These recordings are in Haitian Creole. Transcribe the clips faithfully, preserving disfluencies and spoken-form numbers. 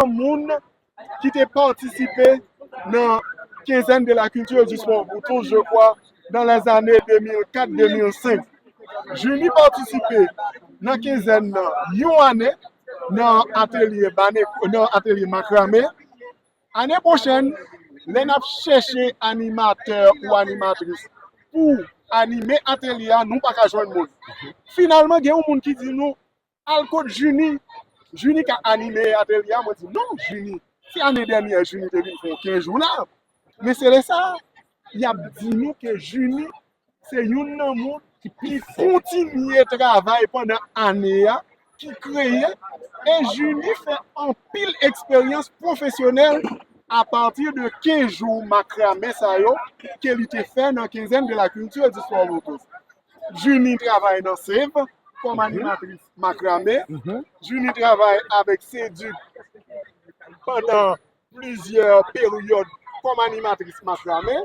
moun ki te patisipe nan Quinzaine de la Culture et du Sport pour tous, je crois, dans les années deux mille quatre deux mille cinq. Junie patisipe nan kenzèn nan yon ane nan atelye bane, nan atelye makrame. Ane pwochèn, lè n ap chèche animatè ou animatris pou anime atelye a, nou pa ka jwenn moun. Finalman, gen yon moun ki di nou, al kot Junie. Junie ka anime atelye a. Mwen di, non, Junie, se ane dènyè Junie te vin fè yon kenz jou la. Men se lè sa a, y ap di nou ke Junie se youn nan moun ki kontinye travay pandan ane a, ki kreye, e Junie fè anpil eksperyans pwofesyonèl apati de kenz jou makrame sa yo ke li te fè nan Quinzaine de la Culture et du Sport pour tous. Junie travay nan Save kòm animatris makrame. Junie travay avèk Seduc pandan plizyè peryòd kòm animatris makrame.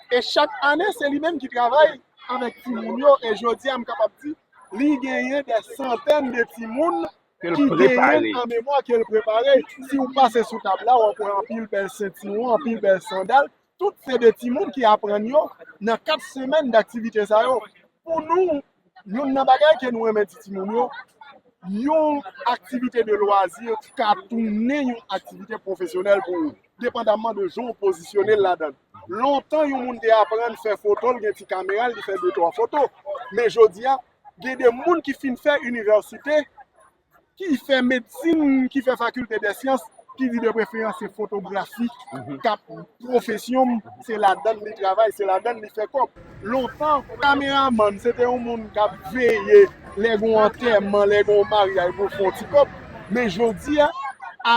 E chak ane, se li menm ki travay avèk timoun yo. E jodi a, m kapab di, li genyen dè santèn de timoun ki genyen an memwa ke l prepare. Si w pase sou tab la, w ap wè anpil bèl sentiwon, anpil bèl sandal. Tout se de timoun ki aprann yo nan kat semèn daktivite sa yo. Pou nou, youn nan bagay ke nou renmen di timoun yo, yon aktivite de lwazi ka tounen yon aktivite pwofesyonèl pou ou, depandamman de jan w pozisyone l ladan l. Lontan, yon moun te aprann fè foto, l gen ti kamera l, li fè de twa foto. Men jodi a, gen de moun ki fin fè inivèsite, ki fè medsin, ki fè fakilte dè syans, ki di de preferans se fotografi k ap pwofesyon m, se ladan l li travay, se ladan l li fè kòb. Lontan, kameramann se te yon moun k ap veye lè gen yon antèman, lè gen yon maryaj pou fè yon ti kòb. Men jodi a,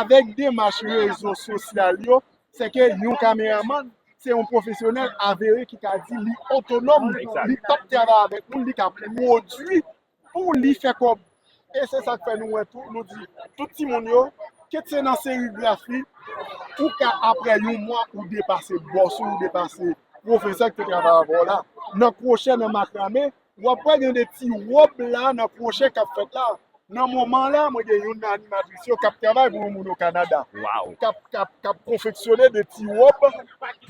avèk demach rezo sosyal yo, se ke yon kameramann se yon pwofesyonèl avere ki ka di li otonòm, li p ap travay avèk moun, li ka pwodui pou li fè kòb. E se sa k fè nou wè tou, nou di tout timoun yo, kit se nan serigrafi, ou ka apre yon mwa ou depase bòs ou, ou depase pwofesè ki te travay avè w la. Nan kwochè, nan makrame, w ap wè gen de ti wòb la nan kwochè k ap fèt la. Nan moman la, mwen gen youn nan animatris yo k ap travay pou yon moun o Kanada. K ap, k ap, k ap konfeksyone de ti wòb,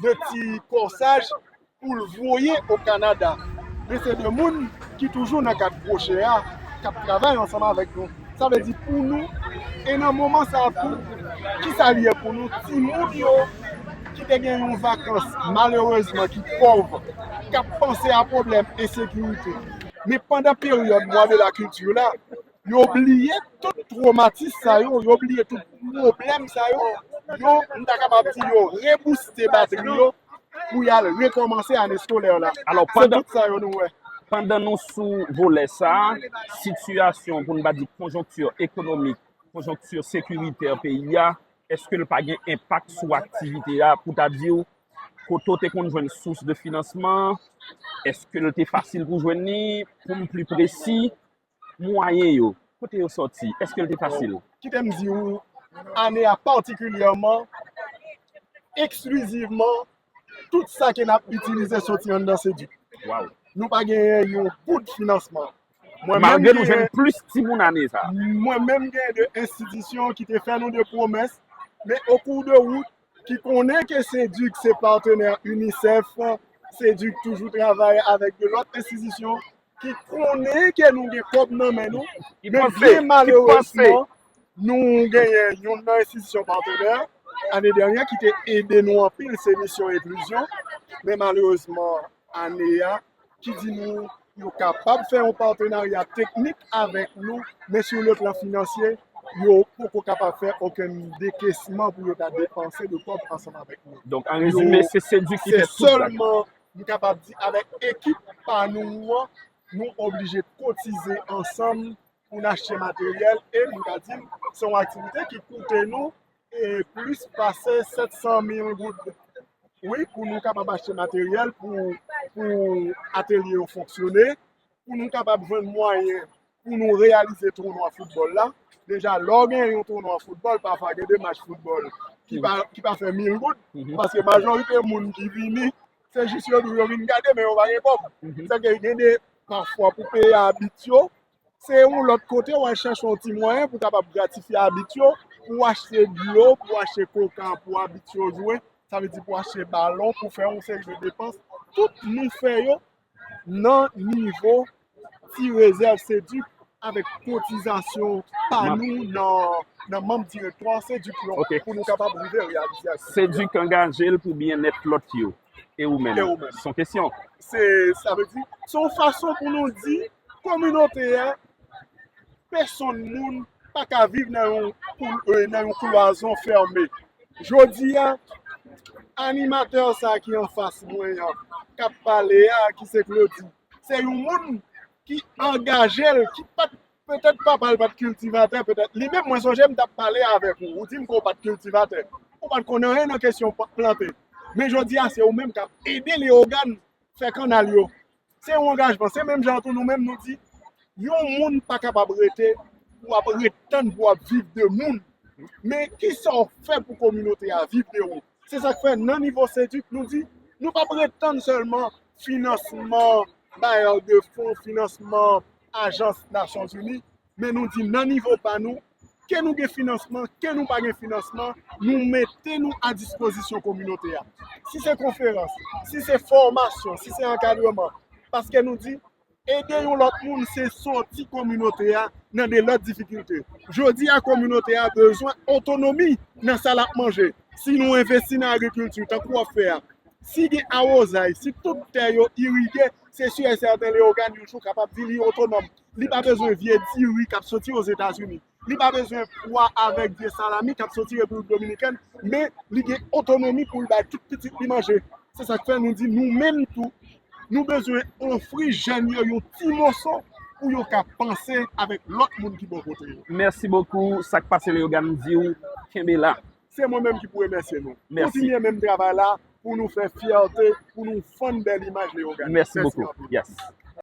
de ti kòsaj pou l voye o Kanada. Men se de moun ki toujou nan kad pwochè a, k ap travay ansanm avèk nou. Sa vle di pou nou, e nan moman sa a tou, kisa li ye pou nou? Timoun yo ki te gen yon vakans, malerezman, ki pòv, k ap panse a pwoblèm ensekirite. Men pandan peryòd mwa de la kilti la, yo bliye tout twomatis sa yo, yo bliye tout pwoblèm sa yo, yo, m ta kapab di yo rebouste batri yo pou y al rekòmanse ane eskolè la. Alò, se pandan, tout sa yo nou wè. Pandan nou sou volè sa, sitiyasyon, pou n pa di konjonkti ekonomik, konjonkti sekiritè peyi a, èske l pa gen enpak sou aktivite a, pou ta di w, kote w te konn jwenn sous de finansman, èske l te fasil pou jwenn li, pou m pli presi, mwayen yo, kote yo sòti? Èske l te fasil? Kite m di w, ane a patikilyèman, eksklizivman, tout sa ke n ap itilize soti anndan Seduc. Waw. Nou pa genyen yon goud finansman. Mwen menm malgre nou jwenn plis timoun ane sa. Mwen menm gen de enstitisyon ki te fè nou de pwomès, men o kou de wout, ki konnen ke Seduc se patnè UNICEF, Seduc toujou travay avèk de lòt enstitisyon, ki konnen ke nou gen kòb nan men nou, men byen malerezman, nou genyen youn nan enstitisyon patnè, ane dènyè, ki te ede nou anpil, se Misyon Enklizyon, men malerezman, ane a, ki di nou yo kapab fè yon patenarya teknik avèk nou, men sou le plan finansye, yo poko kapab fè okenn dekesman pou yo ta depanse de kòb ansanm avèk nou. Donk, an rezime, se Seduc ki fè tout bagay. Se sèlman, m kapab di, avèk ekip pa nou an, nou oblije kotize ansanm pou n achte materyèl, e m ka di, se yon aktivite ki koute nou, e, plis pase sèt san mil goud. Wi, pou nou kapab achte materyèl pou, pou atelye yo fonksyone, pou nou kapab jwenn mwayen pou nou reyalize tounwa foutbòl la. Deja, lè w gen yon tounwa foutbòl, pafwa gen de match foutbòl ki pa, ki pa fè mil goud, paske majorite moun ki vini, se jis yo di w yo vin gade, men yo pa gen kòb. Sa ke gen de, pafwa, pou peye abit yo, se yon lòt kote w al chèche yon ti mwayen pou kapab gratifye abit yo, pou achte dlo, pou achte koka, pou abitye yo jwe, sa vle di pou achte balon, pou fè yon seri de depans. Tout nou fè yo nan nivo ti rezèv Seduc avèk kotizasyon pa nou nan, nan manm direktwa Seduc yo pou nou kapab rive reyalize aktivite a. Seduc angaje l pou byennèt lòt yo. E ou menm? Se yon kesyon. Se, sa vle di, se yon fason pou nou di kominote a, pèsonn moun pa ka viv nan yon, kou- nan yon klwazon fèmen. Jodi a, animatè sa ki anfas mwen an, k ap pale a, ki se Claudy, se yon moun ki angaje l, ki pa t, petèt papa l pa t kiltivatè, petèt li menm, mwen sonje m t ap pale avèk ou, ou di m ke w pa t kiltivatè, ou pa t konn anyen nan kesyon plante. Men jodi a, se ou menm k ap ede Leyogàn fè kannal yo. Se yon angajman. Se menm jan tou nou menm nou di, yon moun pa kapab rete pou ap ret tann pou ap viv de moun. Men kisa w fè pou kominote a viv de ou? Se sa k fè nan nivo Seduc nou di, nou p ap ret tann sèlman finansman bayè de fon, finansman ajans Nasyonzini, men nou di nan nivo pa nou, ke nou gen finansman, ke nou pa gen finansman, nou mete nou a dispozisyon kominote a. Si se konferans, si se fòmasyon, si se ankadreman, paske nou di, ede yon lòt moun se soti kominote a nan de lòt difikilte. Jodi a kominote a bezwen otonomi nan sa l ap manje. Si nou envesti nan agrikilti tankou w ap fè a, si gen awozay, si tout tè yo irige, se si e sèten Leyogàn yon jou kapab di li otonòm. Li pa bezwen vye diri k ap soti Ozetazini. Li pa bezwen pwa avèk vye salami k ap soti Repiblik Dominikèn, men li gen otonomi pou l bay tout pitit li manje. Se sa k fè nou di nou menm tou, nou bezwen ofri jèn yo yon ti moso pou yo ka panse avèk lòt moun ki bò kote yo. Mèsi bokou. Sa k pase Leyogàn di w, kenbe la. Se mwen menm ki pou remèsye nou. Kontinye menm travay la pou nou fè fyète, pou nou fann bèl imaj Leyogàn. Mèsi bokou. Yes.